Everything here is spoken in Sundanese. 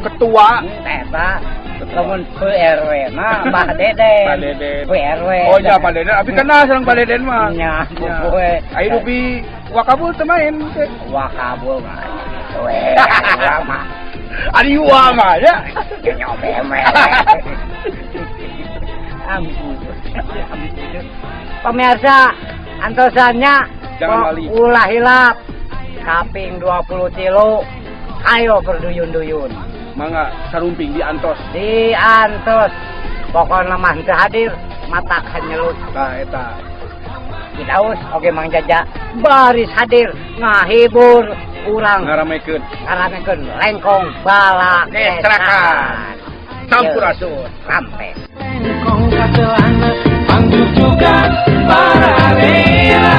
Ketua. Eta lamun RW mah Bah Deden. Pak Deden. RW. Oh iya, Pak Deden. Abi kenal sareng Pak Deden mah. Nya, Nya. poe. Ayo dupi Wakabul teu main teh. Wakabul mah gitu we. Urang mah Ari wa mah ya. Nyobe we. Ampun. Ampun. Pemirsa, antosannya. Jangan lali. Ulah hilap. Kaping 23. Ayo berduyun-duyun. Mangga sarumping di antos. Di antos. Pokoknya mah teu hadir, mata kanyelut. Tah eta. Kidaus oge Mang Jaja baris hadir ngahibur urang, Ngaramekeun. Ngaramekeun lengkong bala. Kestrakan. Sampurasun. Rampes. Lengkong ka celana, pangjuk juga pararea.